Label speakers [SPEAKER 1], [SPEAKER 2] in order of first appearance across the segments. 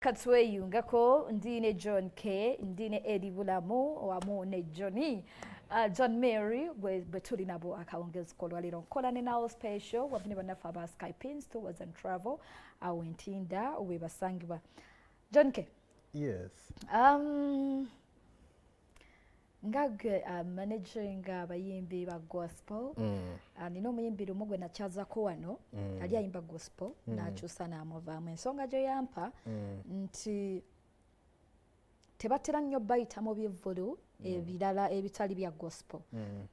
[SPEAKER 1] Wakatweyungako, ndi ne John K, ndi ne Edi Bulamu wamu ne Johnny, John Mary bwe tuli nabo akawungezi k'olwaleero. Nkola ne Nile Special wamu ne bannaffe aba Skypins Tours and Travel awo Entinda we basangibwa. John K.
[SPEAKER 2] Yes.
[SPEAKER 1] Nga gwe managing abayimbi ba gospel, nina omuyimbi lumu gwe nakyazako wano, ali ayimba gospel, n'akyusa n'amuvaamu. Ensonga gye yampa nti tebatera nnyo bayita mu bivvulu ebirala ebitali bya gospel,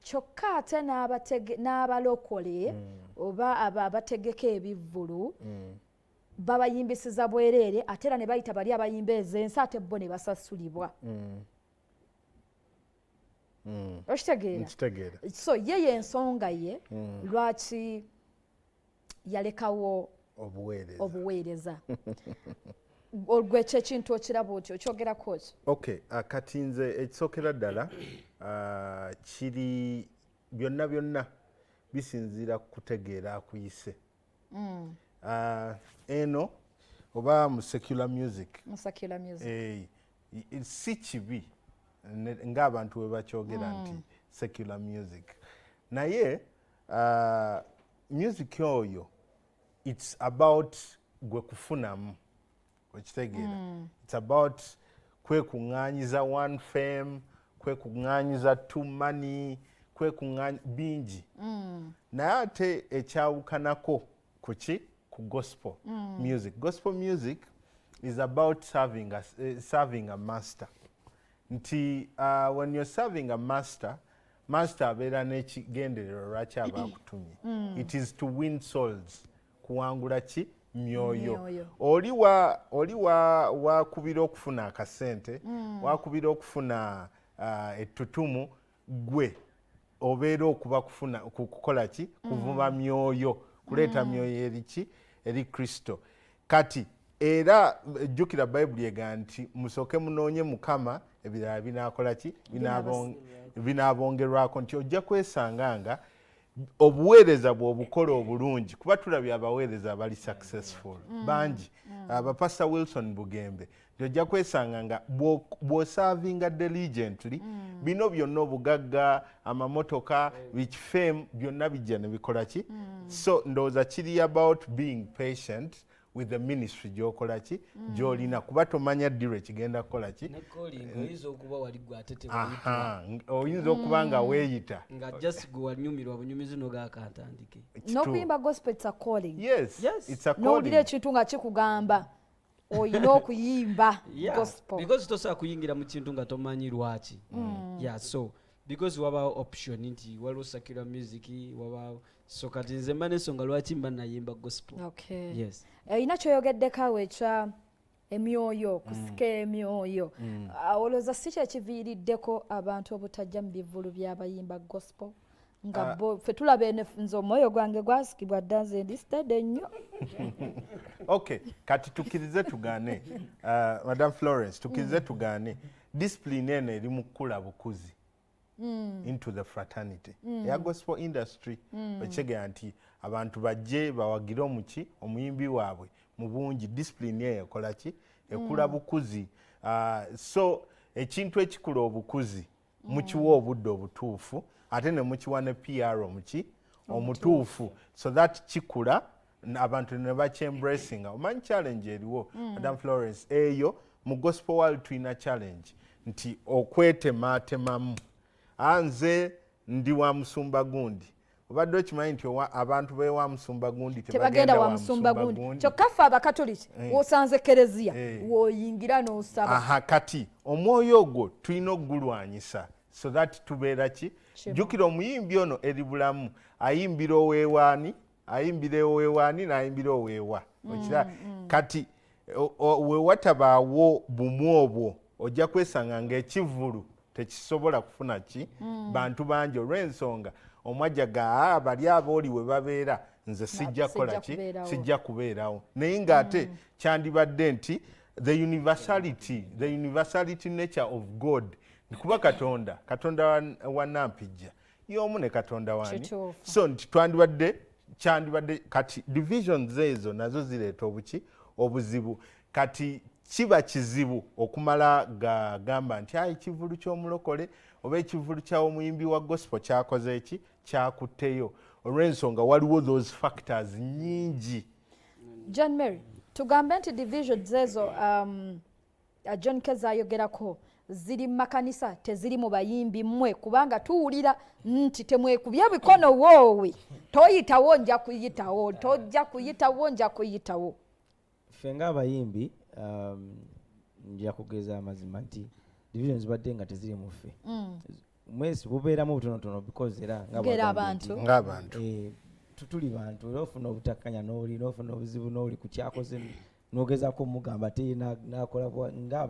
[SPEAKER 1] kyokka ate n'abalokole oba abategeka ebivvulu babayimbisiza bwereere, ate era ne bayita bali abayimba ez'ensi, ate bo ne basasulibwa. Okitegeera?
[SPEAKER 2] Nkitegeera.
[SPEAKER 1] So ye yensonga ye lwaki yalekawo
[SPEAKER 2] obuweereza.
[SPEAKER 1] Obuweereza. Gwe ekyo ekintu okiraba otyo? Okyogerako ki?
[SPEAKER 2] Okay, kati nze ekisookera ddala, kiri byonna byonna bisinziira ku kutegeera akuyise. Eno oba mu secular music.
[SPEAKER 1] Mu secular music.
[SPEAKER 2] Eh, si kibi ng'abantu bwe bakyogera nti secular music, naye music oyo, it's about gwe kufunamu, okitegeera? It's about kwekuŋŋaanyiza one fame, kwekuŋŋaanyiza two money, kwekuŋŋaanya bingi. Naye ate ekyawukanako kuki ku gospel music, gospel music is about serving a master, nti when you're serving a master, master abeera n'ekigendererwa lwaki aba akutumye. It is to win souls, kuwangula ki? Myoyo.
[SPEAKER 1] Myoyo.
[SPEAKER 2] Oli wa wakubira okufuna akasente, wakubira okufuna ettutumu, gwe obeera okuba kufuna kukola ki? Kuvuba myoyo, kuleeta myoyo eri ki? Eri Kristo. Kati era jjukira Bayibuli ega nti musooke munoonye Mukama, ebirala binaakola ki? Binaabongerwako. Nti ojja kwesanga nga obuweereza bw'obukola obulungi, kuba tulabye abaweereza abali successful bangi, abapastor Wilson Bugembe, nti ojja kwesanga nga bw'oservinga diligently, bino byonna, obugagga, amamotoka, bikifame, byonna bijja ne bikola ki? So ndowooza kiri about being patient with the ministry gy'okola ki? Gy'olina, kuba tomanya ddi lwe kigenda kukola ki.
[SPEAKER 3] Ne calling oyinza okuba wali gwe ate tewayitibwa.
[SPEAKER 2] Aha, oyinza okuba nga weeyita.
[SPEAKER 3] Nga just gwe wanyumirwa bunyumizi nogakantandike.
[SPEAKER 1] N'okuyimba gospel, it's a calling.
[SPEAKER 2] Yes.
[SPEAKER 3] Yes.
[SPEAKER 2] It's a calling.
[SPEAKER 1] N'owulira ekintu nga kikugamba oyina okuyimba gospel.
[SPEAKER 3] Because tosobola kuyingira mu kintu nga tomanyi lwaki. Yeah, so because wabaawo option nti waliwo secular music, wabaawo, so kati nze mba n'ensonga lwaki mba nayimba gospel. Yes.
[SPEAKER 1] Erina kyoyogeddeko awo ekya emyoyo, kusika emyoyo. Ah, olowooza si kyekiviiriddeko abantu obutajja mu bivvulu by'abayimba gospel, nga bo ffe tulaba eno, nze omwoyo gwange gwasikibwa dda, nze ndi steady nnyo?
[SPEAKER 2] Okay, kati tukkirize tugaane, Madam Florence, tukkirize tugaane, discipline eno eri mu kukula bukuzi into the fraternity eya gospel industry. Okitegeera nti abantu bajje bawagire omuki omuyimbi waabwe mu bungi, discipline eyo ekola ki? Ekula bukuzi. So ekintu ekikula obukuzi mukiwa obudde obutuufu, ate ne mukiwa ne PR omuki omutuufu, so that kikula abantu ne bakyembracinga. Omanyi challenge eriwo, Madam Florence, eyo mu gospel world tulina challenge nti okwetematemamu, nze ndi wa musumba gundi. Obadde okimanyi nti abantu bewa musumba gundi
[SPEAKER 1] tebagenda wa musumba gundi? Kyokka ffe Abakatoliki, wosanze kereziya, woyingira n'osaba.
[SPEAKER 2] Aha, kati omwoyo ogwo tulina okugulwanyisa so that tubeera ki? Jjukira omuyimbi ono eri Bulamu ayimbira oweewaani, ayimbira oweewaani, n'ayimbira oweewa okira. Kati wewatabaawo bumu obwo, ojja kwesanga ng'ekivvulu tekisobola kufuna ki? Bantu bangi, olw'ensonga omwajja ga bali abooli we babeera, nze sijja kukola ki? Sijja kubeerawo. Naye ng'ate kyandibadde nti the universality nature of God, kuba Katonda wa Nampijja y'omu ne Katonda wani. So nti twandibadde, kyandibadde kati divisions ezo nazo zireeta obuki? Obuzibu. Kati Kiba kizibu okumala gagamba nti ayi ekivulu ky'omulokole oba ekivulu ky'omuyimbi wa gospel kyakoze eki, kyakutteyo, olw'ensonga waliwo those factors nyingi.
[SPEAKER 1] John Mary, tugambe nti divisions ezo John Keza ayogerako ziri mu makanisa, teziri mu bayimbi mmwe? Kubanga tuwulira nti temwekubye bikono, woowe, toyitawo nja kuyitawo, tojja kuyitawo nja kuyitawo.
[SPEAKER 4] Ffe ng'abayimbi, nja kugeza amazima nti division zibadde nga teziri mu ffe. Mwesi bubeeramu butonotono because era nga
[SPEAKER 1] Ng'era
[SPEAKER 4] bw'agambye
[SPEAKER 1] abantu.
[SPEAKER 4] nti,
[SPEAKER 2] Ng'abantu.
[SPEAKER 4] Tuli bantu, era ofuna obutakkanya n'oli, n'ofuna obuzibu n'oli ku kyakoze, n'ogezaako omugamba ate ye nakola nga